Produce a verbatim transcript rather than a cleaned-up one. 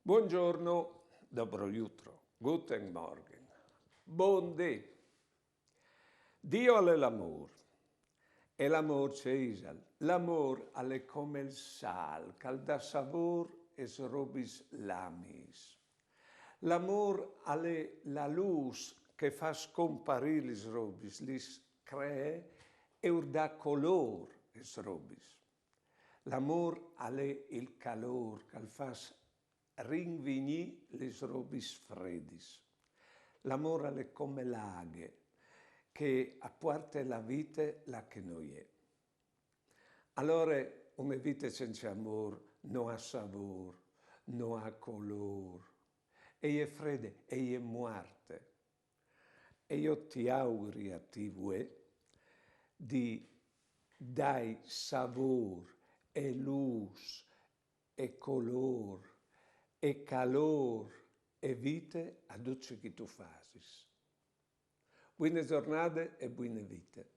Buongiorno, dobro jutro, guten Morgen, bundì. Dio al è l'amôr, e l'amôr ce isal. L'amôr al è come il sâl, che al dà savôr lis robis lamiis. L'amôr al è la lûs che fâs scomparî lis robis, lis cree e ur dà colôr lis robis. L'amôr al è il calôr che al fâs rinvignî lis robis fredis. L'amôr al è come la aghe, che e puarte la vite là che no je. Alore une vite cence amôr no à savôr, no à colôr, e je frede, e je muarte. E jo ti auguri a ti vuê di dâi savôr e lûs e colôr e calôr e vite a dut ce che tu fasis. Buine zornade e buine vite.